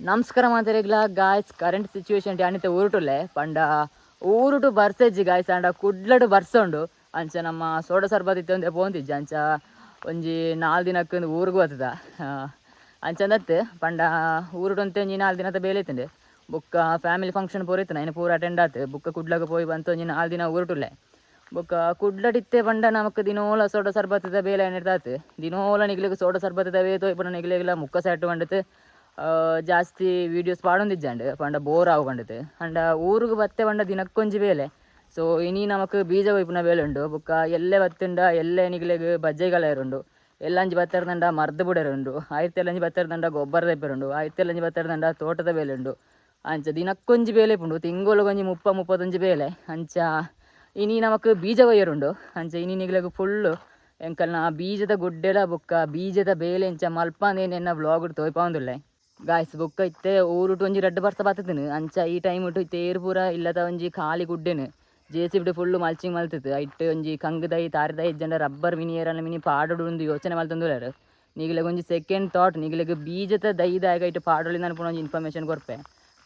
ನಮಸ್ಕಾರ ಮಾತಾಡಿಗ್ಲ guys. Current situation Anita ಊರುಟುಲ್ಲೆ ಪಂಡ ಊರುಟು ಬರ್ಸೆಜ್ಜಿ guys. ಅಂಡ ಕುಡ್ಲಡು ಬರ್ಸೋಂಡು. ಅಂಚ ನಮ್ಮ ಸೋಡ ಸರ್ಬತ್ ಇತ್ತೊಂದೆ ಪೋಂತಿಜ್ಜಿ. ಅಂಚ ಒಂಜಿ 4 ದಿನಕ್ಕೆ ಒಂದು ಊರಿಗೆ ಬರ್ತದ ಅಂಚಂದತ್ತು. ಪಂಡ ಊರುಟು ಒಂತೆ ಒಂಜಿ 4 ದಿನದ ಬೇಲೆ ಇತ್ತಂಡು. ಬೊಕ್ಕ ಫ್ಯಾಮಿಲಿ ಫಂಕ್ಷನ್ ಪೂರ ಇತ್ತು, ಐನ ಪೂರ ಅಟೆಂಡ್ ಆತು. ಬೊಕ್ಕ ಕುಡ್ಲಗ ಪೋಯಿ ಬಂತು ಒಂಜಿ 4 ದಿನ ಊರುಟುಲ್ಲೆ. ಬೊಕ್ಕ ಕುಡ್ಲಡಿತ್ತೆ ಪಂಡ ನಮಕ್ ದಿನೋಲ ಸೋಡ ಸರ್ಬತ್ತದ ಬೇಲೆ ಏನಿರ್ತಾತು. ದಿನೋಲ ನಿಗ್ಲಿಗೆ ಸೋಡ ಸರ್ಬತ್ತದ ವೇತೋ ಇಪ್ಪನ ನಿಗ್ಲಿಗೆಲ್ಲ ಮುಕ್ಕ ಸೆಟ್ ಬಂಡತು. ಜಾಸ್ತಿ ವೀಡಿಯೋಸ್ ಪಾಡೊಂದಿಜ್ಜಾಂಡ್ ಪಂಡ ಬೋರ್ ಆವು ಪಂಡತು. ಅಂಡ ಊರುಗು ಬತ್ತೆ ಪಂಡ ದಿನಕ್ಕೊಂಜಿ ಬೇಲೆ. ಸೊ ಇನಿ ನಮಕ್ ಬೀಜ ಕೊಯ್ಪುನ ಬೇಲೆ ಉಂಡು. ಬೊಕ್ಕ ಎಲ್ಲೆ ಬತ್ತುಂಡ ಎಲ್ಲೆ ನಿಗ್ಲೆಗ್ ಬಜ್ಜೆಗಲೇರುಂಡು. ಎಲ್ಲಂಜಿ ಬತ್ತರ್ದಂಡ ಮರ್ದ್ ಬುಡರುಂಡು. ಆಯ್ತೆಲ್ಲಂಜಿ ಬತ್ತರ್ದಂಡ ಗೊಬ್ಬರ ದೆಪ್ಪರುಂಡು. ಆಯ್ತೆಲ್ಲಂಜಿ ಬತ್ತರ್ದಂಡ ತೋಟದ ಬೇಲೆ ಉಂಡು. ಅಂಚ ದಿನಕ್ಕೊಂಜಿ ಬೇಲೆ ಉಂಡು, ತಿಂಗೊಳುಗೊಂಜಿ 30 35 ಬೇಲೆ. ಅಂಚ ಇನಿ ನಮಕ್ ಬೀಜ ಕೊಯ್ಯರುಂಡು. ಅಂಚ ಇನಿ ನಿಗ್ಲೆಗ್ ಫುಲ್ಲು ಎಂಕಲ್ನ ಬೀಜದ ಗುಡ್ಡೆಲ ಬೊಕ್ಕ ಬೀಜದ ಬೇಲೆ ಇಂಚ ಮಲ್ಪಾಂದೇನು ಎನ್ನ ವ್ಲಾಗ್ ತೋಯ್ಪಾಂದುಲ್ಲೆ ಗಾಯ್ಸ್. ಬೊಕ್ಕ ಇತ್ತೆ ಊರುಟು ಒಂಜಿ ರಡ್ಡ್ ಬರ್ಸ ಬತ್ತುನು. ಅಂಚ ಈ ಟೈಮ್ ಇಟ್ಟು ತೇರು ಪೂರ ಇಲ್ಲದ ಒಂಜಿ ಖಾಲಿ ಗುಡ್ಡೆನು ಜೆ ಸಿ ಬಿಡು ಫುಲ್ಲು ಮಲ್ಚಿಂಗ್ ಮಲ್ತಿತ್ತು. ಐಟ್ ಒಂಜಿ ಕಂಗುದೈ ತಾರಿದೈ ಇಜ್ಜಂಡ ರಬ್ಬರ್ ಮಿನಿ ಏರಲ್ಲ ಮಿನಿ ಪಾಡೋಡು ಒಂದು ಯೋಚನೆ ಮಲ್ತೊಂದುಲ್ಲೆರ್. ನಿಗ್ಲೆಗ್ ಒಂಜಿ ಸೆಕೆಂಡ್ ಥಾಟ್, ನಿಗ್ಲೆಗ್ ಬೀಜದ ದೈದಾಗ ಐಟ್ ಪಾಡೊಲಿ ಅನ್ಪುನ ಒಂಜಿ ಇನ್ಫಾರ್ಮೇಷನ್ ಕೊರ್ಪೆ.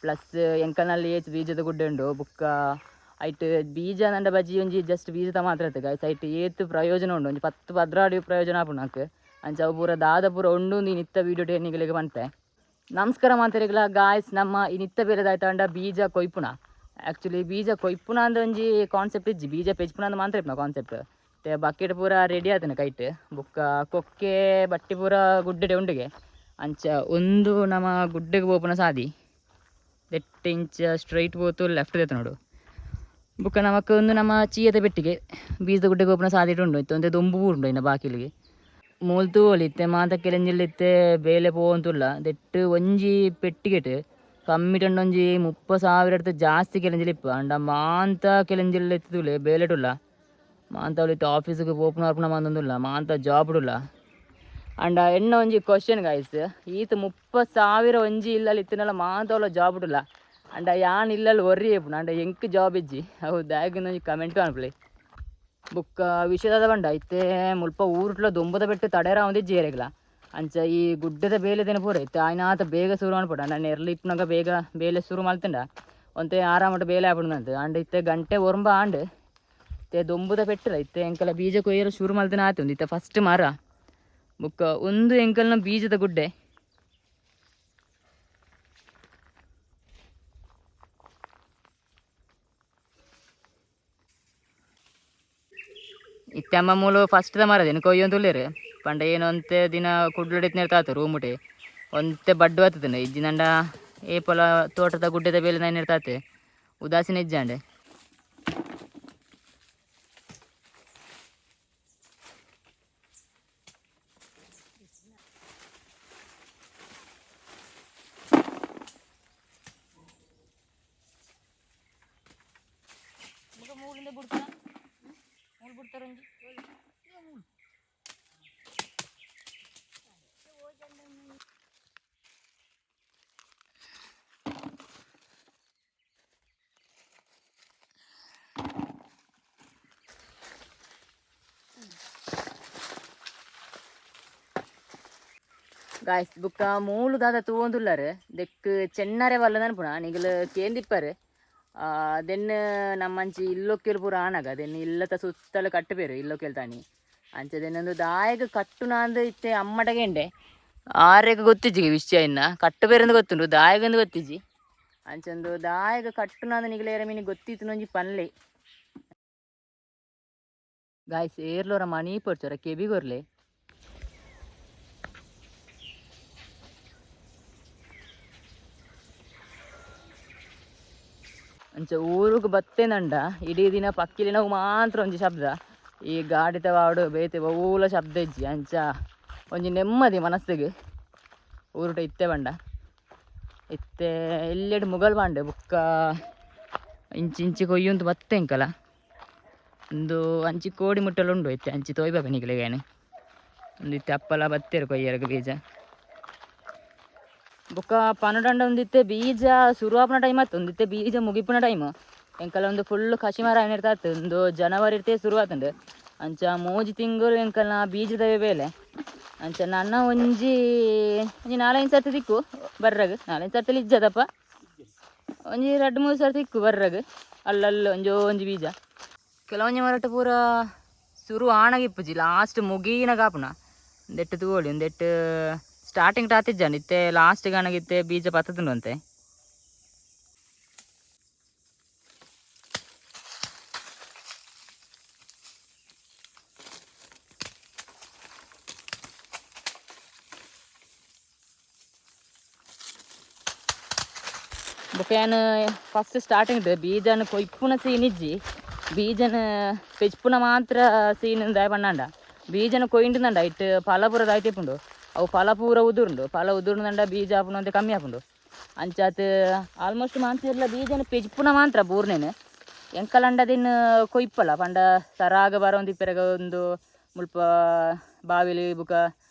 ಪ್ಲಸ್ ಎಂಕಲ್ನಲ್ಲಿ ಏಚ್ ಬೀಜದ ಗುಡ್ಡೆ ಉಂಡು. ಬೊಕ್ಕ ಐಟ್ ಬೀಜ ನಂಡ ಬಜ್ಜಿ ಒಂಜಿ ಜಸ್ಟ್ ಬೀಜದ ಮಾತ್ರ ಇತ್ತು ಗಾಯ್ಸ್. ಐಟ್ ಏತ್ ಪ್ರಯೋಜನ ಉಂಡು, ಒಂಜಿ 10 12 ಪ್ರಯೋಜನ ಆಪುಂಡು ನಾಕ್. ಅಂಚ ಅವು ಪೂರ ದಾದ ಪೂರ ಉಂಡು ನಿತ್ತ ವೀಡಿಯೋ ನಿಗ್ಲೆಗ್ ಪನ್ಪೆ. ನಮಸ್ಕಾರ ಮಾಂತರಿಗ್ಲ ಗಾಯ್ಸ್. ನಮ್ಮ ಈ ನಿತ್ತ ಬೇರೆದಾಯ್ತಾಂಡ ಬೀಜ ಕೊಯ್ಪುನ. ಆ್ಯಕ್ಚುಲಿ ಬೀಜ ಕೊಯ್ಪುನ ಅಂದ ಒಂಜಿ ಕಾನ್ಸೆಪ್ಟ್ ಇಜ್ಜಿ, ಬೀಜ ಪೆಜ್ಪುನ ಅಂದ್ ಮಾತ್ರ ಇಪ್ಪುನ ಕಾನ್ಸೆಪ್ಟ್. ते ಬಕೆಟ್ ಪೂರ ರೆಡಿ ಆತನ ಕೈಟ್. ಬೊಕ್ಕ ಕೊಕ್ಕೆ ಬಟ್ಟಿ ಪೂರ ಗುಡ್ಡೆಡೆ ಉಂಡುಗೆ. ಅಂಚ ಒಂದು ನಮ್ಮ ಗುಡ್ಡೆಗೆ ಪೋಪುನ ಸಾದಿ ದೆಟ್ಟ ಇಂಚ ಸ್ಟ್ರೈಟ್ ಪೋತು ಲೆಫ್ಟ್ ದೆತ್ತ ನೋಡು. ಬೊಕ್ಕ ನಮಕ್ ಒಂದು ನಮ್ಮ ಚೀಯದ ಪೆಟ್ಟಿಗೆ ಬೀಜದ ಗುಡ್ಡೆಗೆ ಪೋಪುನ ಸಾದಿಟ್ ಉಂಡು. ಇತ್ತೆ ಒಂತೆ ದೊಂಬು ಉಂಡು ಇನ್ನ ಬಾಕಿಲಿಗೆ. ಮೂಲು ತೂವೊಲಿ ಇತ್ತೆ ಮಾತ ಕೆಲೆಂಜಿಲ್ ಇತ್ತೆ ಬೇಲೆ ಪೋವೊಂತುಲ್ಲ. ದೆಟ್ಟ್ ಒಂಜಿ ಪೆಟ್ಟಿಗೆಟ್ ಕಮ್ಮಿಟಂಡ ಒಂಜಿ 30,000 ಜಾಸ್ತಿ ಕೆಲೆಂಜಿಲ್ ಇಪ್ಪ. ಅಂಡ ಮಾಂತ ಕೆಲೆಂಜಿಲ್ ಇತ್ತುಲೆ ಬೇಲೆಟುಲ್ಲ. ಮಾಂತ ಇತ್ತೆ ಆಫೀಸ್ಗೆ ಪೋಪುನ ಬರ್ಪುನ ಮಂದೊಂದುಲ್ಲ, ಮಾಂತ ಜಾಬ್ಡುಲ್ಲ. ಅಂಡ ಎನ್ನ ಒಂಜಿ ಕ್ವಶನ್ ಗಾಯ್ಸ್, ಈತ್ 30,000 ಒಂಜಿ ಇಲ್ಲಲ್ಲಿ ಇತ್ತಿನಲ್ಲ ಮಾಂತವಲ್ಲ ಜಾಬ್ಡುಲ್ಲ. ಅಂಡ ಯಾನ್ ಇಲ್ಲಲ್ಲಿ ಒರ್ರಿ ಇಪ್ಪುನ. ಅಂಡ ಎಂಕ್ ಜಾಬ್ ಇಜ್ಜಿ, ಅವು ದಾಗಿನ ಒಂಜಿ ಕಮೆಂಟ್ ಅನ್ಪುಲೆ. ಬೊಕ್ಕ ವಿಷಯದ ಬಂಡ ಇತ್ತೆ ಮುಲ್ಪ ಊರುಟ್ಲ ದೊಂಬದ ಬೆಟ್ಟು ತಡೆರ ಒಂದಿಜ್ಜಿ ಏರೆಗ್ಲ. ಅಂಚ ಈ ಗುಡ್ಡದ ಬೇಲೆ ದಿನ ಪೂರ ಇತ್ತೆ ಆಯ್ನಾತ ಬೇಗ ಶುರು ಅನ್ಪುಂಡು. ಅಂಡ ನೆರ್ಲು ಇಪ್ಪುನಾಗ ಬೇಗ ಬೇಲೆ ಶುರು ಮಲ್ತುಂಡ ಒಂತೆ ಆರಾಮಟ ಬೇಲೆ ಆಪುಂಡು. ಅಂಡ ಇತ್ತೆ ಗಂಟೆ ಒರಂಬ ಆಂಡ್. ಇತ್ತೆ ದೊಂಬುದ ಪೆಟ್ಟಲ ಇತ್ತೆ ಎಂಕಲ ಬೀಜ ಕೊಯ್ಯರ ಶುರು ಮಲ್ತಿನ ಆತು. ಇತ್ತೆ ಫಸ್ಟ್ ಮರ. ಬೊಕ್ಕ ಒಂದು ಎಂಕಲ್ನ ಬೀಜದ ಗುಡ್ಡೆ. ಇತ್ತೆ ಅಮ್ಮ ಮೂಲು ಫಸ್ಟ್ the ಮರದೇನು ಕೊಯ್ಯೊಂದುಲ್ಲೆರ್. ಪಂಡ ಏನು ಒಂತೆ ದಿನ ಕುಡ್ಲಡಿತ್ನೇರ್ತಾತು ರೂಮುಟೆ ಒಂತೆ ಬಡ್ಡು ಬರ್ತದೆ. ಇಜ್ಜಿನಂಡ ಏಪಲ ತೋಟದ ಗುಡ್ಡೆದ ಬೇಲೆ ಇರ್ತಾತೆ ಉದಾಸೀನ ಇಜ್ಜಾಂಡೆ. ಮೂಲಿಂದ ಬಿಡ್ತಾರ, ಮೂಲು ಬಿಡ್ತಾರ ಒಂಜಿ. ಗಾಯ್ಸ್, ಬುಕ್ಕ ಮೂಲು ದಾದ ತೂವೊಂದುಲ್ಲಾರ್ ದೆಕ್ ಚೆನ್ನರೆ ವಲ್ಲ ಅನ್ಪುಣ ನಿಗಲು ಕೇಂದಿಪ್ಪರು. ದೆನ್ ನಮ್ಮಂಚಿ ಇಲ್ಲೊಕ್ಕೆಲ್ ಪೂರ ಆನಗ ದೆನ್ ಇಲ್ಲತ ಸುತ್ತಲ ಕಟ್ಟುಪೇರು ಇಲ್ಲೊಕ್ಕೆಲ್ ತಾನಿ. ಅಂಚ ದೆನ್ನೊಂದು ದಾಯಗ ಕಟ್ಟುನಾಂದು ಇತ್ತೆ ಅಮ್ಮಟಗೆಂಡೆ ಆರೆಗ್ ಗೊತ್ತಿಜ್ಜಿ ವಿಷಯ. ಇನ್ನ ಕಟ್ಟುಪೇರಂದು ಗೊತ್ತುಂಡು, ದಾಯಗಂದು ಗೊತ್ತಿಜ್ಜಿ. ಅಂಚೊಂದು ದಾಯಗ ಕಟ್ಟುನಾಂದು ನಿಗಲೇರ ಮೀನಿ ಗೊತ್ತಿತ್ತು ಒಂಜಿ ಪನ್ಲೆ ಗಾಯ್ಸ್. ಏರ್ಲೋರ ಮಣಿ ಪೊರ್ಚೋರ ಕೆಬಿಗೊರ್ಲೆ. ಅಂಚ ಊರುಗು ಬತ್ತೇನಂಡ ಇಡೀ ದಿನ ಪಕ್ಕಿಲಿನವು ಮಾತ್ರ ಒಂಜಿ ಶಬ್ದ. ಈ ಗಾಡಿತ ವಾಡು ಬೇತೆ ಒವ್ವುಲ ಶಬ್ದ ಇಜ್ಜಿ. ಅಂಚ ಒಂಜಿ ನೆಮ್ಮದಿ ಮನಸ್ಸಿಗೆ ಊರುಟ ಇತ್ತೆ ಬಂಡ. ಇತ್ತೆ ಎಲ್ಲೆಡ್ ಮುಗಲ್ ಬಾಂಡೆ. ಬೊಕ್ಕ ಇಂಚಿ ಇಂಚಿ ಕೊಯ್ಯೊಂದು ಬತ್ತೆ ಎಂಕಲ ಒಂದು ಅಂಚಿ ಕೋಡಿ ಮುಟ್ಟಲು ಉಂಡು. ಇತ್ತೆ ಅಂಚಿ ತೋಯ್ಬ ನಿಗಲಿಗೇನೆ ಒಂದು. ಇತ್ತೆ ಅಪ್ಪಲ ಬತ್ತೇರು ಕೊಯ್ಯರಗ ಬೀಜ. ಬೊಕ್ಕ ಪನ್ನೊಂಡ ಒಂದಿತ್ತೆ ಬೀಜ ಶುರು ಆಪುನ ಟೈಮ್ ಆತು, ಒಂದಿತ್ತೆ ಬೀಜ ಮುಗಿಪುನ ಟೈಮ್. ಎಂಕಲ ಒಂದು ಫುಲ್ ಕಸಿ ಮರ ಏನಿರ್ತಾತು. ಒಂದು ಜನವರಿ ಇರ್ತೇ ಶುರು ಆತುಂಡು. ಅಂಚ 3 ತಿಂಗಳು ಎಂಕಲ್ನ ಬೀಜದ ಬೇಲೆ. ಅಂಚ ನನ್ನ ಒಂಜಿ ಒಂಜಿ ನಾಲೈದು ಸರ್ತಿ ತಿಕ್ಕು ಬರ್ರಗ್. ನಾಲೈದು ಸರ್ತಿ ಇಜ್ಜದಪ್ಪ, ಒಂಜಿ ರಡ್ಡ್ ಮೂರು ಸರ್ತಿ ತಿಕ್ಕು ಬರ್ರಗ್. ಅಲ್ಲಲ್ಲ ಒಂಜೋ ಒಂಜಿ ಬೀಜ ಕೆಲವೊಂಜಿ ಮರಟ್ ಪೂರ ಸುರು ಆಣಗ ಇಪ್ಪುಜಿ, ಲಾಸ್ಟ್ ಮುಗೀನ ಕಾಪುನ. ಒಂದೆಟ್ಟು ತೂವೊಳಿ, ಒಂದೆಟ್ಟು ಸ್ಟಾರ್ಟಿಂಗ್ ಟಾತಿಜ್ಜಂಡ್ ಇತ್ತೆ ಲಾಸ್ಟ್ ಗಾಣಗಿತ್ತೆ ಬೀಜ ಪತ್ತುಂಡು ಅಂತೆ. ಬೊಕ ಯಾನ್ ಫಸ್ಟ್ ಸ್ಟಾರ್ಟಿಂಗ್ ಬೀಜನ ಕೊಯ್ಪುನ ಸೀನ್ ಇಜ್ಜಿ, ಬೀಜನ ಪೆಜ್ಪುನ ಮಾತ್ರ ಸೀನ್ ದಾಯ ಪಣ್ಣಾಂಡ. ಬೀಜನ ಕೊಯ್ಂಡ್ನಂಡ ಇಟ್ಟು ಫಲ ಪೂರ ದಾಯ್ತಿಪ್ಪುಂಡು, ಅವು ಫಲ ಪೂರ ಉದುರುಂಡು. ಫಲ ಉದುರುಂಡ ಬೀಜ ಆಪುಂಡು ಅಂತ ಕಮ್ಮಿ ಆಪುಂಡು. ಅಂಚಾತ್ ಆಲ್ಮೋಸ್ಟ್ ಮಾಂತಿರ್ಲ ಬೀಜನ ಪೆಜ್ಪುನ ಮಾತ್ರ ಬೂರ್ನೇನು. ಎಂಕಲಂಡದಿನ್ ಕೊಯ್ಪಲ್ಲ ಪಂಡ ಸರಾಗ ಬರೋಂದು ಪೆರಗ ಒಂದು ಮುಲ್ಪ ಬಾವಿಲಿ ಬುಕ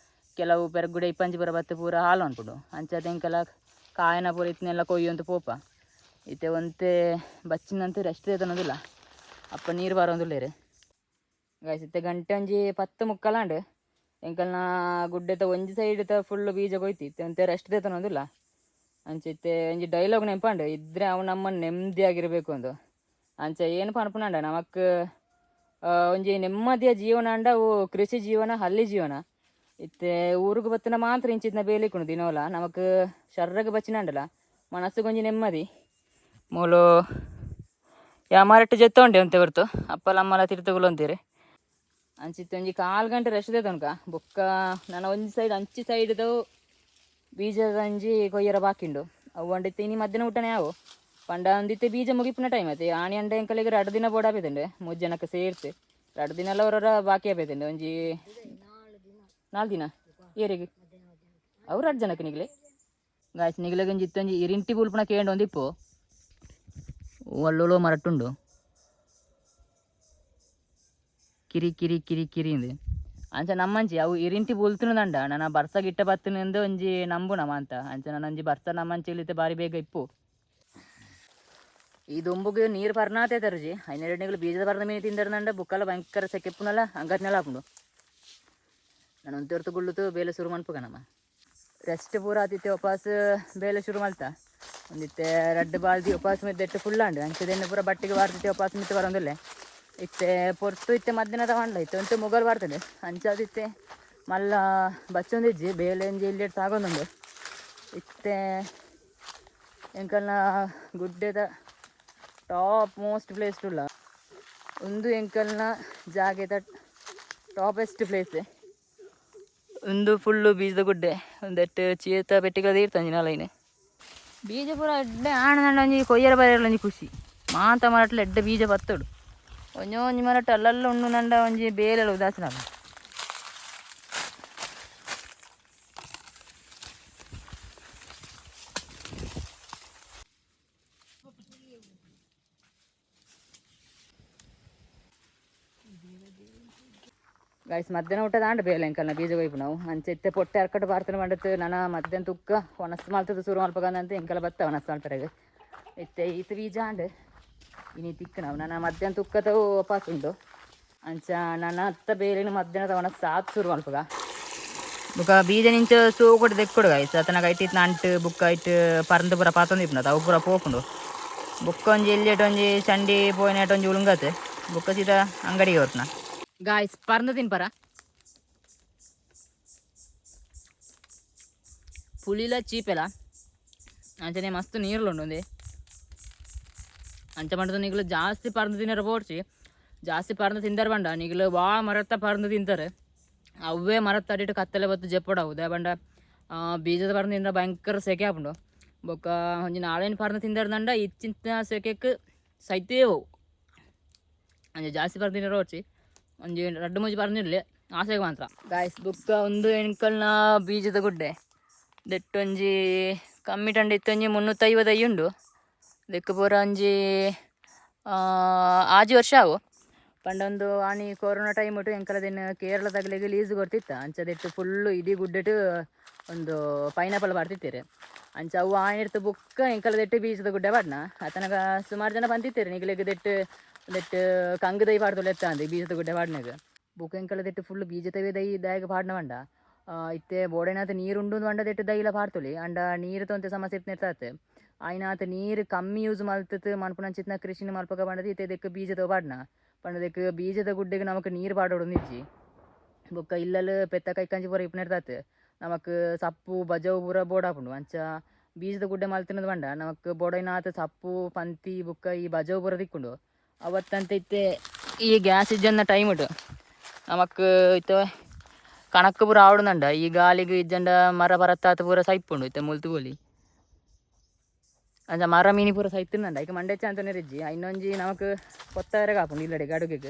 ಕೆಲವು ಪೆರಗುಡೆ ಇಪ್ಪಂಜಿ ಪೂರ ಬತ್ತು ಪೂರ ಹಾಲು ಅನ್ಪುಂಡು. ಅಂಚಾತ್ ಎಂಕಲ ಕಾಯನ ಪೂರ ಇತ್ನೆಲ್ಲ ಕೊಯ್ಯೊಂದು ಪೋಪ. ಇತ್ತೆ ಒಂತೆ ಬಚ್ಚಿನಂತೆ ರೆಸ್ಟ್ ತನ್ನೋದಿಲ್ಲ, ಅಪ್ಪ ನೀರು ಬರೋಂದುಲ್ಲೇರು ಗಾಯ್ಸ್. ಇತ್ತೆ ಗಂಟೆ ಒಂಜಿ 10:45 ಎಂಕಲ್ನ ಗುಡ್ಡೆತ ಒಂಜಿ ಸೈಡ್ ಫುಲ್ ಬೀಜ ಕೊಯ್ತಿ. ಇತ್ತೆ ಒಂತೆ ರೆಸ್ಟ್ ತನ್ನೋದಿಲ್ಲ. ಅಂಚ ಇತ್ತೆ ಒಂಜಿ ಡೈಲಾಗ್ ನೆಂಪಂಡು, ಇದ್ರೆ ಅವು ನಮ್ಮ ನೆಮ್ಮದಿಯಾಗಿರಬೇಕು ಅಂದು. ಅಂಚ ಏನು ಪನ್ಪುನಂಡ ನಮಕ್ ಒಂಜಿ ನೆಮ್ಮದಿಯ ಜೀವನ ಅಂಡ ಅವು ಕೃಷಿ ಜೀವನ, ಹಳ್ಳಿ ಜೀವನ. ಇತ್ತೆ ಊರುಗು ಬತ್ತಿನ ಮಾತ್ರ ಇಂಚಿತ್ನ ಬೇಲಿಕ್ಕುಂಡು ದಿನೋಲ ನಮಕ್ ಶರ್ರಗ್ ಬಚ್ಚಿನಂಡಲ ಮನಸ್ಸುಗೊಂಜಿ ಒಂಜಿ ನೆಮ್ಮದಿ. ಮೂಲು ಯಾಮಾರಟ್ಟು ಜೆತ್ತೊಂಡೆ ಅಂತೆ ಹೊರ್ತು ಅಪ್ಪಲ ಅಮ್ಮಲ ತಿರ್ತುಗುಲೊಂತೀರಿ. ಅಂಚಿತ್ತೆ ಒಂಜಿ ಕಾಲು ಗಂಟೆ ರೆಸ್ಟ್ ತನಕ ಬೊಕ್ಕ ನನ್ನ ಒಂಜಿ ಸೈಡ್ ಅಂಚಿ ಸೈಡ್ದವು ಬೀಜದ ಒಂಜಿ ಕೊಯ್ಯರ ಬಾಕಿಂಡು. ಅವು ಅಂಡಿತ್ತೆ ಇನಿ ಮಧ್ಯಾಹ್ನ ಊಟನೇ ಅವು ಪಂಡ ಒಂದಿತ್ತೆ ಬೀಜ ಮುಗಿಪುನ ಟೈಮ್ ಆಯ್ತು. ಆಣಿ ಅಂಡ ಎಂಕಲಿಗೆ 2 ದಿನ ಬೋಡಾಪಿತಂಡೆ, 3 ಜನಕ್ಕೆ ಸೇರ್ತೆ 2 ದಿನ ಎಲ್ಲ ಅವರವರ ಬಾಕಿ ಆಪೈತಂಡೆ. ಒಂಜಿ 4 ದಿನ ಏರಿಗೆ ಅವ್ರು 2 ಜನಕ್ಕೆ ನಿಗಲೆ ಗಾಯ್ಸ್. ನಿಗಲೆಗೆ ಒಂಜಿ ಇತ್ತೊಂಜಿ ಇರಿಂಟಿ ಬುಲ್ಪುನ ಕೇಂಡ್ ಒಂದಿಪ್ಪು ಒಳ್ಳೊಳ್ಳೋ ಮರಟ್ಟುಂಡು ಕಿರಿ ಕಿರಿ ಕಿರಿ ಕಿರಿ ಇಂದು. ಅಂಚ ನಮ್ಮಂಚಿ ಅವು ಇರಿಂಟಿ ಬುಲ್ತುನದಂಡ ನನ್ನ ಬರ್ಸ ಗಿಟ್ಟ ಬತ್ತನಿಂದ ಒಂಜಿ ನಂಬು ನಮ ಅಂತ. ಅಂಚ ನನ್ನ ಒಂಜಿ ಬರ್ಸ ನಮ್ಮಂಚಿ ಇಲ್ಲಿತ್ತೆ ಬಾರಿ ಬೇಗ ಇಪ್ಪು. ಈ ದೊಂಬುಗೆ ನೀರು ಪರ್ನಾತೆ ತರುಜಿ ಐನೆರಡು ಬೀಜದ ಪರ್ದ ಮೀನು ತಿಂದರ್ದಂಡ ಬುಕ್ಕಲ ಭಯಂಕರ ಸೆಕೆಪ್ಪುನಲ್ಲ ಅಂಗತ್ನೆಲ್ಲ ಹಾಕೊಂಡು ನಾನು ಒಂತೆ ಗುಳ್ಳುತು ಬೇಲೆ ಶುರು ಮನ್ಪುಗ. ನಮ್ಮ ರೆಸ್ಟ್ ಪೂರ ಆತಿತ್ತೆ ವಾಪಸ್ ಬೇಲೆ ಶುರು ಮಲ್ತ. ಒಂದಿತ್ತೆ ರಡ್ಡು ಬಾಲ್ದಿ ಉಪವಾಸ ಮಿದ್ದೆಟ್ಟು ಫುಲ್ ಅಂಡು ಅಂಚದೆಣ್ಣೆ ಪೂರ ಬಟ್ಟಿಗೆ ಬಾರ್ತಿತ್ತೆ ಉಪವಾಸ ಮಿತ್ತು ಬರೋದಿಲ್ಲ. ಇತ್ತೆ ಪೊರ್ತು ಇತ್ತೆ ಮಧ್ಯಾಹ್ನದ ಹೊಂಡ್ಲ ಇತ್ತೆ ಒಂತೆ ಮೊಗಲ್ ಬರ್ತದೆ. ಅಂಚಾದಿತ್ತೆ ಮಲ್ಲ ಬಚ್ಚೊಂದಿಜ್ಜಿ ಬೇಲೆ ಒಂಜಿ ಇಲ್ಲಿ ಸಾಗೊಂದುಂಡು. ಇತ್ತೆ ಎಂಕಲ್ನ ಗುಡ್ಡೆದ ಟಾಪ್ ಮೋಸ್ಟ್ ಪ್ಲೇಸ್ ಉಲ್ಲ ಒಂದು ಎಂಕಲ್ನ ಜಾಗೆದ ಟಾಪೆಸ್ಟ್ ಪ್ಲೇಸ್. ಒಂದು ಫುಲ್ಲು ಬೀಜದ ಗುಡ್ಡೆ ಒಂದೆಟ್ಟು ಚೀತ ಪೆಟ್ಟಿಗೆ ತೀರ್ತಂಜಿ ನಾಲೈನೆ ಬೀಜ ಪೂರ ಎಡ್ಡೆ ಆಣದಂಡ ಒಂಜಿ ಕೊಯ್ಯರ ಬರೆಯಲ್ಲ ಒಂಜಿ ಖುಷಿ ಮಾಂತ ಮರಟ್ಲ ಎಡ್ಡೆ ಬೀಜ ಬತ್ತೋಡು ಒಂಜಿ ಒಂಜಿ ಮರಟ್ ಅಲ್ಲಲ್ಲ ಉಂಡು ನಂಡ ಒಂಜಿ ಬೇಲೆಲ ಉದಾಸೀನ. ಗಾಯ್ಸ್ ಮಧ್ಯಾಹ್ನ ಊಟ ದಾಂಡ ಬೇಲೆ ಎಂಕಲ್ನ ಬೀಜ ಕೊಯ್ಪು ನಾವು. ಅಂಚೆ ಇತ್ತೆ ಪೊಟ್ಟೆ ಅರ್ಕಟ ಬಾರ್ತನ ಮಂಡತ್ತು ನನ ಮಧ್ಯಾಹ್ನ ತುಕ್ಕ ಒಣಸ್ ಮಲ್ತದ ಶುರು ಮಲ್ಪಗಂದಂತ ಎಂಕಲ ಬತ್ತ ಒಣಸ್ ಮಲ್ಪರೆಗ್. ಇತ್ತೆ ಈತ ಬೀಜ ಆಂಡ್ ಇನಿ ತಿಕ್ಕ ನಾವು ನನ್ನ ಮಧ್ಯಾಹ್ನ ತುಕ್ಕದವು ಉಪವಾಸ ಉಂಡು. ಅಂಚ ನನ್ನ ಅತ್ತ ಬೇಲಿನ ಮಧ್ಯಾಹ್ನದ ಒಣಸ್ ಸಾತ್ ಶುರು ಮಲ್ಪಗ. ಬುಕ್ಕ ಬೀಜ ನಿಂಚ ಸೂಕೊಡು ದೆಕ್ಕೊಡು ಗಾಯ್ಸ್. ಅತನ ಐಟಿತ್ ಅಂಟು ಬುಕ್ಕ ಐಟ್ ಪರಂದು ಪೂರ ಪಾತೊಂದು ಇಪ್ಪುನತ ಅವು ಪೂರ ಪೋಪುಂಡು. ಬುಕ್ಕ ಒಂಜಿ ಎಲ್ಲಿಟ್ ಒಂಜಿ ಚಂಡಿ ಪೋಯಿನಾಟ ಒಂಜಿ ಉಳುಂಗತೆ ಬುಕ್ಕ ಸೀದಾ ಅಂಗಡಿಗೆ ಹೊರ್ಪುನ. ಗಾಯ್ಸ್ ಪರಂದು ತಿನ್ಪರ ಪುಳಿಲ ಚೀಪೆಲ ಅಂಚನೆ ಮಸ್ತ್ ನೀರುಲು ಉಂಡು ಒಂದೇ. ಅಂಚ ಪಂಡದ ನಿಗಲು ಜಾಸ್ತಿ ಪರಂದು ತಿನ್ನರ ಬೋಡ್ಚಿ. ಜಾಸ್ತಿ ಪರಂದು ತಿಂದಾರ ಬಂಡ ನಿಗಲು ವಾ ಮರತ್ತ ಪರಂದು ತಿಂತಾರೆ ಅವೇ ಮರತ್ತ ಅಡಿಟ್ಟು ಕತ್ತಲೆ ಬತ್ತು ಜಪ್ಪಡವು ದಾಯ ಬಂಡ ಬೀಜದ ಪರಂದು ತಿಂದ್ರೆ ಭಯಂಕರ ಸೆಕೆ ಆಪುಂಡು. ಬೊಕ್ಕ ಒಂಜಿ ನಾಳೆನ ಪರಂದು ತಿಂದಾರ ಇಚ್ಚಿಂತ ಸೆಕೆಕ್ ಸೈತೇವು. ಅಂಚ ಜಾಸ್ತಿ ಪರಂದು ತಿನ್ನರ ಬೋಡ್ಚಿ. ಒಂಜಿ ರಡ್ಡು ಮೂಜಿ ಪರಂದು ಆಸೆಗೆ ಮಾತ್ರ. ಗಾಯ್ಸ್ ಬುಕ್ಕ ಒಂದು ಎಂಕಲ್ನ ಬೀಜದ ಗುಡ್ಡೆ ದೆಟ್ಟೊಂಜಿ ಕಮ್ಮಿ ಟಂಡ ಇತ್ತೊಂಜಿ 350 ಉಂಡು. ದೆಕ್ಕು ಪೂರ ಒಂಜಿ ಆಜಿ ವರ್ಷ ಆವು. ಪಂಡ ಒಂದು ಆನಿ ಕೊರೋನಾ ಟೈಮ್ ಉಂಟು ಎಂಕಲದಿನ ಕೇರಳದಾಗಲಿಗೆ ಲೀಸ್ ಕೊಡ್ತಿತ್ತ. ಅಂಚದಿಟ್ಟು ಫುಲ್ಲು ಇಡೀ ಗುಡ್ಡೆಟು ಒಂದು ಪೈನಾಪಲ್ ಬರ್ತಿತ್ತೀರಿ. ಅಂಚ ಅವು ಆನಿರ್ತು ಬುಕ್ಕ ಎಂಕಲದೆಟ್ಟು ಬೀಜದ ಗುಡ್ಡೆ ಪಾಡ್ನ. ಆತನಗ ಸುಮಾರು ಜನ ಬಂದಿತ್ತೀರಿ ನಿಗಲಿಗೆ ದೆಟ್ಟು ದೆಟ್ಟು ಕಂಗು ದೈ ಪಾಡ್ದು ಲೆತ್ತ ಅಂದು ಬೀಜದ ಗುಡ್ಡೆ ಪಾಡ್ನಾಗ. ಬುಕ್ಕ ಎಂಕಲದೆಟ್ಟು ಫುಲ್ ಬೀಜ ತವೆ ದೈ ದಾಯಗ ಪಾಡ್ನ ಬಂಡ. ಇತ್ತೆ ಬೋಡೆನಾತ್ ನೀರು ಉಂಡು ಪಂಡ ದೆಟ್ಟು ದೈಲ ಪಾಡ್ತೊಲಿ ಅಂಡ ನೀರು ತೊಂತೆ ಸಮಸ್ಯೆ ಇಪ್ಪುನೆರ್ತಾತ್ ಆಯ್ನಾತ್ ನೀರು ಕಮ್ಮಿ ಯೂಸ್ ಮಲ್ತುತು ಮನ್ಪುನಂಚಿತ್ತಿನ ಕೃಷಿನ ಮಲ್ಪಕ ಪಂಡದು ಇತ್ತೆ ದೆಕ್ಕ್ ಬೀಜದ ಪಾಡ್ನ ಪಂಡ ಬೀಜದ ಗುಡ್ಡೆಗ್ ನಮಕ್ ನೀರು ಪಾಡೊಡು ಇಜ್ಜಿ ಬೊಕ್ಕ ಇಲ್ಲಲ್ ಪೆತ್ತ ಕೈಕಂಜಿ ಪೂರ ಇಪ್ಪುನೆರ್ತಾತ್ ನಮಕ್ ಸಪ್ಪು ಬಜವು ಪೂರ ಬೋಡಾಪುಂಡು ಅಂಚ ಬೀಜದ ಗುಡ್ಡೆ ಮಲ್ತಿನದು ಪಂಡ ನಮಕ್ ಬೋಡೈನಾತ್ ಸಪ್ಪು ಪಂತಿ ಬೊಕ್ಕ ಈ ಬಜವು ಪೂರ ತಿಕ್ಕುಂಡು. ಅವತ್ತಂತ ಇತ್ತೆ ಈ ಗ್ಯಾಸ್ ಇಜ್ಜಂದ ಟೈಮ್ ಇಟ್ಟು ನಮಕ್ ಇತ್ತೆ ಕಣಕ್ ಪೂರ ಆವಡುಂಡ ಈ ಗಾಲಿಗ್ ಇಜ್ಜಂಡ ಮರ ಪರತ್ತಾತ್ ಪೂರ ಸೈಪುಂಡು ಇತ್ತೆ ಮುಲ್ತು ಬೋಲಿ ಅಂಚ ಮರ ಮೀನಿ ಪೂರ ಸೈತಿಂದಂಡ ಐಕ್ ಮಂಡೆಚ್ಚ ಅಂತನೇ ರಿಜ್ಜಿ ಇನ್ನೊಂಜಿ ನಮಕ್ ಕೊತ್ತವರೆಗೆ ಆಪುಂಡು ಇಲ್ಲಡೆ ಗಡುಗೆಗ್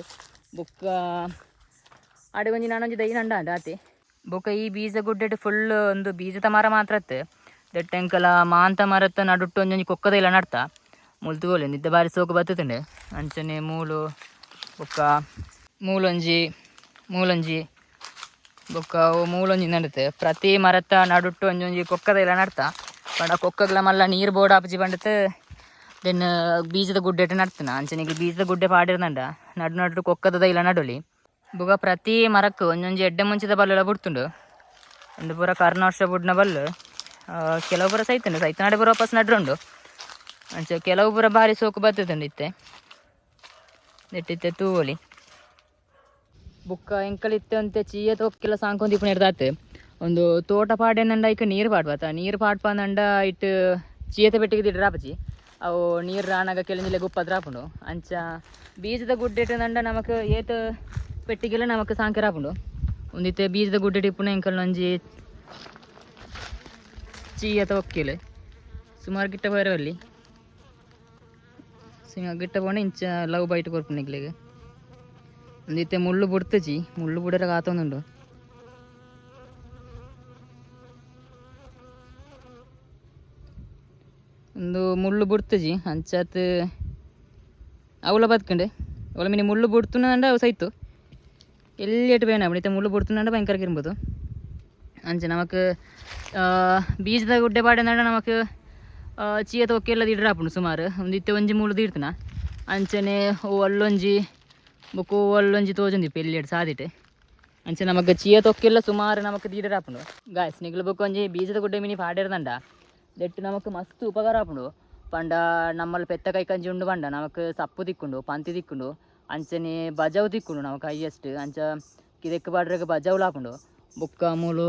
ಬೊಕ್ಕ ಆಡೆ ಒಂಜಿ ನಾನೊಂಜಿ ದೈ ನಂಡ ಆತೆ. ಬೊಕ್ಕ ಈ ಬೀಜ ಗುಡ್ಡೆಡ್ ಫುಲ್ ಒಂದು ಬೀಜದ ಮರ ಮಾತ್ರ ಅತ್ತೆ ದೆಟ್ಟೆಂಕಲ ಮಾಂತ ಮರತ್ತ ನಡುಟ್ಟು ಒಂಜೊಂಜಿ ಕೊಕ್ಕದ ಇಲ್ಲ ನಡ್ತಾ ಮುಲ್ತು ಬೋಲಿ ನಿದ್ದೆ ಬಾರಿ ಸೋಕು ಬತ್ತುಂಡೆ ಅಂಚನೆ ಮೂಲು ಬೊಕ್ಕ ಮೂಲೊಂಜಿ ಮೂಲೊಂಜಿ ಬೊಕ್ಕ ಅವು ಮೂಲೊಂಜಿ ನಡುತ್ತೆ ಪ್ರತಿ ಮರತ್ತ ನಡುಟ್ಟು ಒಂಜೊಂಜಿ ಕೊಕ್ಕದ ಇಲ್ಲ ನಡ್ತಾ ಪಂಡ ಕೊಕ್ಕಗ್ಲ ಮಲ್ಲ ನೀರು ಬೋರ್ಡ್ ಆಪುಜಿ ಪಂಡತ್ then ಬೀಜದ ಗುಡ್ಡೆಟ್ ನಡ್ತನ ಅಂಚನೆಗೆ ಬೀಜದ ಗುಡ್ಡೆ ಪಾಡಿರ್ನಂಡ ನಡು ನಡು ಕೊಕ್ಕದ ಇಲ್ಲ ನಡುಲಿ. ಬೊಕ ಪ್ರತಿ ಮರಕ್ ಒಂಜೊಂಜಿ ಎಡ್ಡೆ ಮುಂಚಿದ ಬಲ್ಲೆಲ ಬುಡ್ತುಂಡು ಒಂದು ಪೂರ ಕರ್ನ ವರ್ಷ ಬುಡ್ನ ಬಲ್ಲು ಕೆಲವು ಪೂರ ಸೈತುಂಡು ಸೈತನಾಡೆ ಪೂರ ವಾಪಸ್ ನಡ್ರುಂಡು ಅಂಚ ಕೆಲವು ಪೂರ ಬಾರಿ ಸೋಕು ಬತ್ತುಂಡು ಇತ್ತೆ ನೆಟ್ಟಿತ್ತೆ ತೂವೊಲಿ. ಬೊಕ್ಕ ಎಂಕಲ್ ಇತ್ತೆ ಒಂತೆ ಚೀಯ ತೋಕ್ಕೆಲ್ಲ ಸಾಂಕೊಂದು ಇಪ್ಪುನೆರ್ದಾತ್ ಒಂದು ತೋಟ ಪಾಡೆನಂಡ ಐಕ್ ನೀರು ಪಾಡ್ಬಾತ ನೀರು ಪಾಡ್ಪಂದಂಡ ಇಟ್ಟು ಚೀಯತ ಪೆಟ್ಟಿಗೆ ದಿಡ್ರಾಪಜಿ ಅವು ನೀರು ರಾನಾಗ ಕೆಲಂಜಿಲೆ ಗುಪ್ಪದ್ರಾಪುಂಡು ಅಂಚ ಬೀಜದ ಗುಡ್ಡೆಟ್ಟಂಡ ನಮಕ್ ಏತ್ ಪೆಟ್ಟಿಗೆಲ್ಲ ನಮಕ್ ಸಾಂಕೆರಾಪುಂಡು ಒಂದಿತ್ತೆ ಬೀಜದ ಗುಡ್ಡೆಟ್ ಇಪ್ಪುನ ಎಂಕಲ್ನ ಒಂಜಿ ಚೀಯತ ಒಕ್ಕೆಲ್ ಸುಮಾರು ಗಿಟ್ಟ ಪೋಯೆರೆ ಗಿಟ್ಟ ಪೋಂಡ ಇಂಚ ಲವ್ ಬೈಟ್ ಕೊರ್ಪುಂಡು ನಿಕ್ಲೆಗ್ ಒಂದಿತ್ತೆ ಮುಳ್ಳು ಬುಡ್ತುಜಿ ಮುಳ್ಳು ಬುಡರೆ ಕಾತೊಂದುಂಡು. ಒಂದು ಮುಳ್ಳು ಬುಡ್ತುಜಿ ಅಂಚಾತ್ ಅವುಲ ಬತ್ಕಂಡೆ ಅವಳ ಮಿನಿ ಮುಳ್ಳು ಬುಡ್ತುನಂಡ ಅವು ಸೈತು ಎಲ್ಲಿಟ್ಟು ಬೇಣ ಇತ್ತೆ ಮುಳ್ಳು ಬುಡ್ತುನಂಡ ಭಯಂಕರ ಕಿರ್ಬೋದು ಅಂಚ ನಮಕ್ ಬೀಜದ ಗುಡ್ಡೆ ಪಾಡೆಂಡ ನಮಕ್ ಚೀಯತ ಒಕ್ಕೆಲ್ಲ ದಿಡ್ರಾಪುಂಡು ಸುಮಾರು ಒಂದು ಇತ್ತೆ ಒಂಜಿ ಮುಳ್ಳು ದೀಡ್ತನ ಅಂಚನೆ ಓ ಅಲ್ಲೊಂಜಿ ಬೊಕ್ಕ ಓ ಅಲ್ಲೊಂಜಿ ತೋಜೊಂದಿ ಎಲ್ಲಿಡ್ ಸಾದಿಟ್ ಅಂಚ ನಮಕ್ ಚೀಯ ತೊಕ್ಕೆಲ್ಲ ಸುಮಾರು ನಮಕ್ ದೀಡರಾಪುಂಡು. ಗಾಯ್ಸ್ ನಿಗ್ಲು ಬೊಕ್ಕ ಒಂಜಿ ಬೀಜದ ಗುಡ್ಡೆ ಮಿನಿ ಪಾಡಿರ್ದಂಡ ದೆಟ್ಟು ನಮಕ್ ಮಸ್ತ್ ಉಪಕಾರ ಆಪುಂಡು ಪಂಡ ನಮ್ಮಲ್ಲಿ ಪೆತ್ತ ಕೈ ಕಂಜಿ ಉಂಡು ಪಂಡ ನಮಕ್ ಸಪ್ಪು ತಿಕ್ಕುಂಡು ಪಂತಿ ತಿಕ್ಕುಂಡು ಅಂಚನೆ ಬಜವು ತಿಕ್ಕುಂಡು ನಮಕ್ ಹೈಯೆಸ್ಟ್ ಅಂಚ ಕಿದೆಕ್ ಪಾಡ್ರೆಗ್ ಬಜವುಲ ಆಪುಂಡು. ಬೊಕ್ಕ ಮೂಲು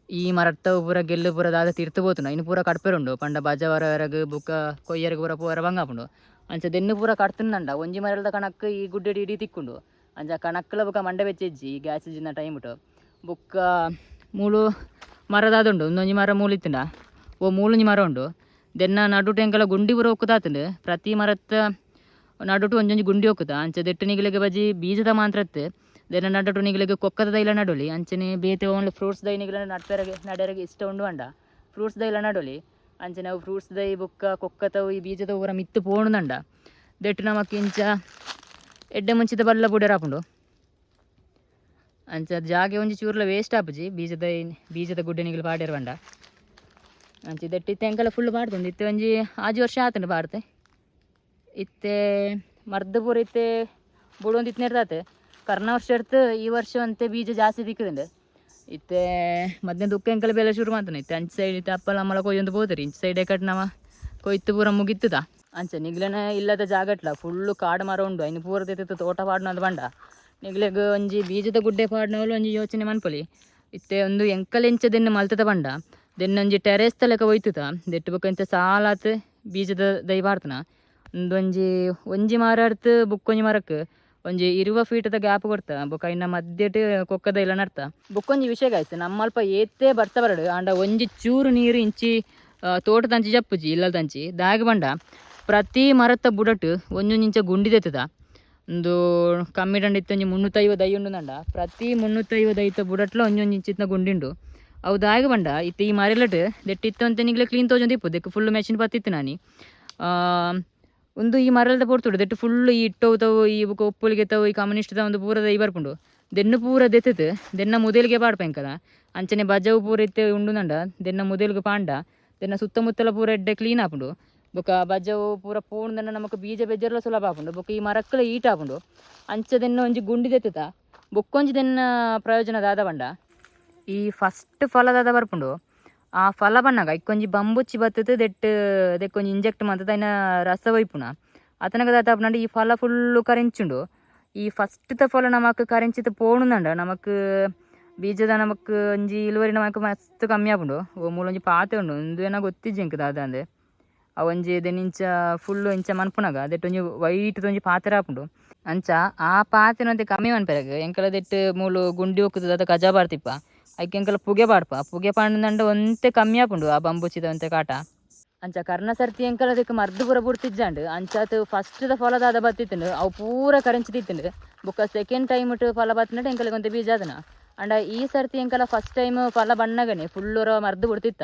ಈ ಮರತ್ತ ಪೂರ ಗೆಲ್ಲು ಪೂರ ದಾದ ತಿರ್ತು ಪೋತುಂಡು ಇನ್ನು ಪೂರ ಕಡ್ಪೆರುಂಡು ಪಂಡ ಬಜವರವರೆಗ್ ಬೊಕ್ಕ ಕೊಯ್ಯರೆಗ್ ಪೂರ ಪೋರ ಬಂಗ ಆಪುಂಡು ಅಂಚ ದೆನ್ನು ಪೂರ ಕಡ್ತುಂದಂಡ ಒಂಜಿ ಮರಲ್ದ ಕಣಕ್ ಈ ಗುಡ್ಡೆಡ್ ಇಡೀ ತಿಕ್ಕುಂಡು ಅಂಚ ಕಣಕ್ಲ ಬೊಕ್ಕ ಮಂಡೆ ಬೆಚ್ಚ ಈ ಗ್ಯಾಸ್ ಇಜ್ಜಿನ ಟೈಮ್ ಬೊಕ್ಕ ಮೂಲು ಮರ ದಾದ ಉಂಡು ಒಂದೊಂಜಿ ಮರ ಮೂಲು ಇತ್ತುಂಡ ಓ ಮೂಲೊಂಜಿ ಮರ ಉಂಡು ದೆನ್ನ ನಡುಟು ಎಂಕಲ ಗುಂಡಿ ಪೂರ ಒಕ್ಕುದಾತುಂಡು ಪ್ರತಿ ಮರತ್ತ ನಡುಟು ಒಂಜೊಂಜಿ ಗುಂಡಿ ಒಕ್ಕುದ ಅಂಚ ದೆಟ್ಟು ನಿಗಲೆಗ್ ಬಜಿ ಬೀಜದ ಮಾತ್ರ ದೆನ್ನ ನಡುಟು ನಿಗಲೆಗ್ ಕೊಕ್ಕದ ದೈಲ ನಡೊಲಿ ಅಂಚನೆ ಬೇತೆ ಓನ್ಲಿ ಫ್ರೂಟ್ಸ್ ದೈ ನಿಗಲ ನಡ್ಪೆರಗೆ ನಡೆರಗೆ ಇಷ್ಟ ಉಂಡು ಪಂಡ ಫ್ರೂಟ್ಸ್ ದೈಲ ನಡೊಲಿ ಅಂಚನೆ ಅವು ಫ್ರೂಟ್ಸ್ ದೈ ಬೊಕ್ಕ ಕೊಕ್ಕತವು ಈ ಬೀಜದ ಪೂರ ಮಿತ್ತ್ ಪೋಣುದಂಡ ದೆಟ್ಟು ನಮಕ್ ಇಂಚ ಎಡ್ಡೆ ಮುಂಚಿದ ಬಲ್ಲ ಬುಡೆರಾಪುಂಡು ಅಂಚ ಜಾಗೆ ಒಂಜಿ ಚೂರ್ಲ ವೇಸ್ಟ್ ಆಪುಜಿ ಬೀಜದ ಬೀಜದ ಗುಡ್ಡೆ ನಿಗಲು ಪಾಡ್ಯೆರ್ ಪಂಡ ಅಂಚ ದೆಟ್ಟು ಇತ್ತೆ ಎಂಕಲ ಫುಲ್ ಪಾಡ್ದುಂಡು ಇತ್ತೆ ಒಂಜಿ ಆಜಿ ವರ್ಷ ಆತುಂಡು ಪಾಡ್ತೆ ಇತ್ತೆ ಮರ್ದ್ ಪೂರ ಇತ್ತೆ ಬುಡೊಂದು ಇತ್ತಿನೆರ್ದಾತ್ ಕರ್ನ ವರ್ಷ ಎಡ್ತು ಈ ವರ್ಷ ಒಂತೆ ಬೀಜ ಜಾಸ್ತಿ ತಿಕ್ಕುದುಂಡು ಇತ್ತೆ ಮಧ್ಯಾಹ್ನ ದುಕ್ಕ ಎಂಕಲ ಬೇಲೆ ಶುರು ಮಂತುಂಡು ಇತ್ತೆ ಅಂಚ ಸೈಡ್ ಇತ್ತೆ ಅಪ್ಪಲ ಅಮ್ಮಲ ಕೊಯ್ಯೊಂದು ಪೋತೆರ್ ಇಂಚ ಸೈಡ್ ಎಕಟ್ ನಮ ಕೊಯ್ತು ಪೂರ ಮುಗಿತ್ತುದ ಅಂಚ ನಿಗ್ಲೆನ ಇಲ್ಲದ ಜಾಗಟ್ಲ ಫುಲ್ಲು ಕಾಡು ಮರ ಉಂಡು ಐನ್ ಪೂರ ದೆತ್ತ್ ತೋಟ ಪಾಡ್ನದು ಪಂಡ ನಿಗ್ಲೆಗ್ ಒಂಜಿ ಬೀಜದ ಗುಡ್ಡೆ ಪಾಡ್ನವಲು ಒಂಜಿ ಯೋಚನೆ ಮನ್ಪೊಲಿ ಇತ್ತೆ ಒಂದು ಎಂಕಲ್ ಎಂಚ ದೆನ್ನ್ ಮಲ್ತದ ಪಂಡ ದೆನ್ನೊಂಜಿ ಟೆರೇಸ್ ತ ಲೆಕ ಒಯ್ತುದ ದೆಟ್ಟ್ ಬೊಕ ಇಂಚ ಸಾಲಾತ್ ಬೀಜದ ದೈ ಪಾಡ್ತನ ಉಂದೊಂಜಿ ಒಂಜಿ ಮರರ್ದ್ ಬೊಕ್ಕೊಂಜಿ ಮರಕ್ ಒಂಜಿ 20 ಫೀಟ್ದ ಗ್ಯಾಪ್ ಕೊರ್ತ ಬೊಕ ಐನ ಮಧ್ಯಟ್ ಕೊಕ್ಕದ ಇಲ್ಲ ನಡ್ತ. ಬೊಕ್ಕೊಂಜಿ ವಿಷಯ ಗಾಯ್ಸ್ ನಮ್ಮಲ್ಪ ಏತೇ ಬರ್ಸ ಬರಡ್ ಆಂಡ ಒಂಜಿ ಚೂರು ನೀರು ಇಂಚಿ ತೋಟದಂಚಿ ಜಪ್ಪುಜಿ ಇಲ್ಲದಂಚಿ ದಾಯೆಗ್ ಪಂಡ ಪ್ರತಿ ಮರತ್ತ ಬುಡಟ್ ಒಂಜೊಂಜಿ ಇಂಚ ಗುಂಡಿ ದೆತ್ತುದ ಉಂದು ಕಮ್ಮಿಡಂಡ ಇತ್ತೆ ಒಂಜಿ 350 ದೈ ಉಂಡುಂಡ ಪ್ರತಿ 350 ದೈತ ಬುಡಟ್ಲ ಒಂಜೊಂಜಿ ಇಂಚಿತ್ತಿನ ಗುಂಡಿ ಉಂಡು ಅವು ದಾಯೆಗ್ ಪಂಡ ಇತ್ತೆ ಈ ಮರೆಲಟ್ ದೆಟ್ಟ್ ಇತ್ತೆ ಒಂತೆ ನಿಗ್ಲೆ ಕ್ಲೀನ್ ತೋಜೊಂದು ಇಪ್ಪು ದೆಕ್ಕ್ ಫುಲ್ ಮೆಷಿನ್ ಪತ್ತಿತ್ತು ನಾನಿ ಉಂದು ಈ ಮರಲ್ದ ಪೊರ್ತುಡು ದೆಟ್ಟ್ ಫುಲ್ ಈ ಇಟ್ಟವು ಈ ಬೊಕ ಉಪ್ಪುಲಿಗೆತವು ಈ ಕಮ್ಯುನಿಸ್ಟ್ ಒಂದು ಪೂರ ದೈ ಬರ್ಪುಂಡು ದೆನ್ನು ಪೂರ ದೆತ್ತುದು ದೆನ್ನ ಮುದೆಲ್ಗೆ ಪಾಡ್ಪ ಎಂಕಲ ಅಂಚನೆ ಬಜವು ಪೂರ ಇತ್ತೆ ಉಂಡುಂಡ ದೆನ್ನ ಮುದೆಲ್ಗ್ ಪಾಂಡ ದೆನ್ನ ಸುತ್ತಮುತ್ತಲ ಪೂರ ಎಡ್ಡೆ ಕ್ಲೀನ್ ಆಪುಂಡು ಬೊಕ ಬಜವು ಪೂರ ಪೂಂಡಂಡ ನಮಕ್ ಬೀಜ ಬೆಜ್ಜೆರ್ಲ ಸುಲಭ ಆಪುಂಡು ಬೊಕ ಈ ಮರಕ್ಕುಲ ಈಟ್ ಆಪುಂಡು ಅಂಚ ದೆನ್ನ ಒಂಜಿ ಗುಂಡಿ ದೆತ್ತುದ ಬೊಕ್ಕೊಂಜಿ ದೆನ್ನ ಪ್ರಯೋಜನ ದಾದ ಪಂಡ ಈ ಫಸ್ಟ್ ಫಲ ದಾದ ಬರ್ಪುಂಡು ಆ ಫಲ ಬನ್ನಗ ಇಕ್ಕೊಂಜಿ ಬಂಬುಚ್ಚಿ ಬತ್ತದು ದೆಟ್ಟು ದೆಕ್ಕೊಂಜಿ ಇಂಜೆಕ್ಟ್ ಮಂತದ ಐನ ರಸ ಒಯ್ಪುನ ಅತನಗ ದಾದ ಆಪುಂಡು ಈ ಫಲ ಫುಲ್ಲು ಕರೆಂಚುಂಡು. ಈ ಫಸ್ಟ್ ಫಲ ನಮಕ್ ಕರೆಂಚಿತ ಪೋಣುಂದಂಡ ನಮಕ್ ಬೀಜದ ನಮಕ್ ಒಂಜಿ ಇಳುವರಿ ನಮಕ್ ಮಸ್ತ್ ಕಮ್ಮಿ ಆಪುಂಡು. ಓ ಮೂಲೊಂಜಿ ಪಾತೆ ಉಂಡು ಉಂದು ಏನ ಗೊತ್ತಿಜ್ಜಿ ಎಂಕ್ ದಾದ ಅಂದೆ. ಅವು ಒಂಜಿ ದೆನ್ ಇಂಚ ಫುಲ್ಲು ಇಂಚ ಮನ್ಪುನಗ ಅದೆಟ್ ಒಂಜಿ ವೈಟ್ ಒಂಜಿ ಪಾತೆರ ಆಪುಂಡು. ಅಂಚ ಆ ಪಾತೆನಂತೆ ಕಮ್ಮಿ ಮನ್ಪೆರಗ್ ಎಂಕಲ ದೆಟ್ ಮೂಲು ಗುಂಡಿ ಒಕ್ಕುದು ದಾದ ಕಜಾ ಬಾರ್ತಿಪ್ಪ ಐಕ್ ಎಂಕಲ ಪುಗೆ ಪಾಡ್ಪ ಪುಗೆ ಪಾಂಡಂಡ ಒಂತೆ ಕಮ್ಮಿ ಆಪುಂಡು ಆ ಬಂಬುಚಿದ ಒಂತೆ ಕಾಟ. ಅಂಚ ಕರ್ನ ಸರ್ತಿ ಎಂಕಲ ಅದಕ್ಕೆ ಮರ್ದು ಪೂರ ಬುಡ್ತಿಜ್ಜಾಂಡ್. ಅಂಚಾತ್ ಫಸ್ಟ್ ದ ಫಲ ದಾದ ಬತ್ತಿತ್ತುಂಡು ಅವು ಪೂರ ಕರೆಂಚಿ ತಿತ್ತುಂಡು. ಬೊಕ್ಕ ಸೆಕೆಂಡ್ ಟೈಮ್ ಇಟ್ಟು ಫಲ ಬತ್ತಿನಟ ಎಂಕಲಿಗೆ ಒಂತೆ ಬೀಜ ಆದನ. ಅಂಡ ಈ ಸರ್ತಿ ಎಂಕಲ ಫಸ್ಟ್ ಟೈಮ್ ಫಲ ಬಣ್ಣಗನೆ ಫುಲ್ ಮರ್ದು ಬಿಡ್ತಿತ್ತ.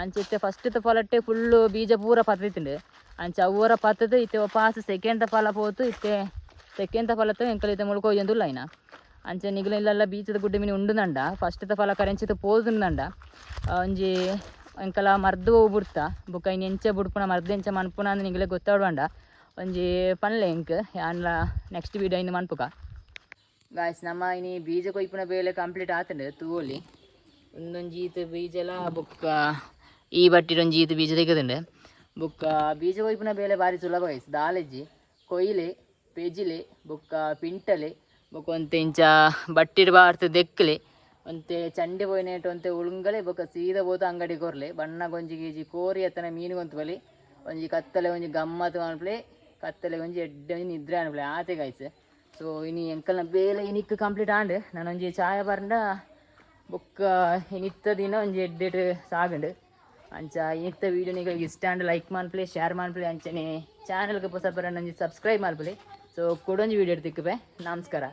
ಅಂಚ ಇತ್ತೆ ಫಸ್ಟ್ ಫಲಟ್ಟೆ ಫುಲ್ಲು ಬೀಜ ಪೂರ ಪತ್ತಿತ್ತುಂಡು. ಅಂಚ ಅವು ಒರ ಪತ್ತದು ಇತ್ತೆ ಪಾಸ್ ಸೆಕೆಂಡ್ ಫಲ ಪೋತು ಇತ್ತೆ ಸೆಕೆಂಡ್ ಫಲತ್ತ ಎಂಕಲ ಇತ್ತೆ ಮುಳ್ಕ ಒಯ್ಯೊಂದುಲ್ಲ ಐನ. ಅಂಚ ನಿಗಲ ಇಲ್ಲೆಲ್ಲ ಬೀಜದ ಗುಡ್ಡೆ ಮೀನು ಉಂಡುದಂಡ ಫಸ್ಟ್ ಫಲ ಕರೆಂಚಿತ ಪೋದುಂದಂಡ ಒಂಜಿ ಎಂಕಲ ಮರ್ದು ಬುಡ್ತ ಬೊಕ್ಕ ಇನ್ನು ಎಂಚ ಬುಡ್ಪುನ ಮರ್ದು ಎಂಚ ಮನ್ಪುನ ಅಂದ್ ನಿಗಲೆ ಗೊತ್ತಾಡ್ವಂಡ ಒಂಜಿ ಪನ್ಲೆ ಎಂಕ್ ಯಾನ್ಲ ನೆಕ್ಸ್ಟ್ ವೀಡಿಯೋ ಇನ್ನು ಮನ್ಪುಕ. ಗಾಯ್ಸ್, ನಮ್ಮ ಇನಿ ಬೀಜ ಕೊಯ್ಪುನ ಬೇಲೆ ಕಂಪ್ಲೀಟ್ ಆತುಂಡು. ತೂವೊಲಿ, ಒಂದೊಂಜಿ ಈತ್ ಬೀಜಲ ಬೊಕ್ಕ ಈ ಬಟ್ಟಿಡ್ ಒಂಜಿ ಈತ್ ಬೀಜ ತೆಗೆದುಂಡು. ಬೊಕ್ಕ ಬೀಜ ಕೊಯ್ಪುನ ಬೇಲೆ ಬಾರಿ ಸುಲಭ ಗೈಸ್. ದಾಲೆಜ್ಜಿ, ಕೊಯ್ಲೆ, ಪೆಜಿಲೆ, ಬೊಕ್ಕ ಪಿಂಟಲೆ, ಬೊಕ್ಕ ಒಂತೆ ಇಂಚ ಬಟ್ಟಿಡ್ ಬಾರ್ತ್ ದೆಕ್ಕ್ಲೆ, ಒಂತೆ ಚಂಡಿ ಪೋಯಿನೇಟ್ ಒಂತೆ ಉಳುಂಗಲೆ, ಬೊಕ್ಕ ಸೀದಾ ಪೋತು ಅಂಗಡಿ ಕೊರ್ಲೆ. ಬಣ್ಣ ಒಂಜಿ ಕೆಜಿ ಕೋರಿ ಅತ್ತನ ಮೀನು ಕೊಂತು ಒಂಜಿ ಕತ್ತಲೆ ಒಂಜಿ ಗಮ್ಮತ್ ಮನ್ಪುಲೆ, ಕತ್ತಲೆ ಒಂಜಿ ಎಡ್ಡೆ ಒಂಜಿ ನಿದ್ರೆ ಅನ್ಪುಲೆ, ಆತೆ ಗೈಸ್. ಸೊ ಇನಿ ಎಂಕಲ್ನ ಬೇಲೆ ಇನಿಕ್ ಕಂಪ್ಲೀಟ್ ಆಂಡ್. ನಾನೊಂಜಿ ಚಾಯ ಪರ್ಂಡ ಬೊಕ್ಕ ಇನಿತ್ತ ದಿನ ಒಂಜಿ ಎಡ್ಡೆಟ್ ಸಾಗಂಡು. ಅಂಚ ಇನಿತ್ತ ವೀಡಿಯೋ ನಿಗಳಿಗೆ ಇಷ್ಟ ಆಂಡ್ ಲೈಕ್ ಮನ್ಪುಲೆ, ಶೇರ್ ಮನ್ಪುಲೆ, ಅಂಚನೆ ಚಾನಲ್ಗೆ ಪೊಸ ಬರಣ ಒಂಜಿ ಸಬ್ಸ್ಕ್ರೈಬ್ ಮನ್ಪುಲೆ. ಸೊ ಕುಡೊಂಜಿ ವೀಡಿಯೋ ತಿಕ್ಕುವೆ. ನಮಸ್ಕಾರ.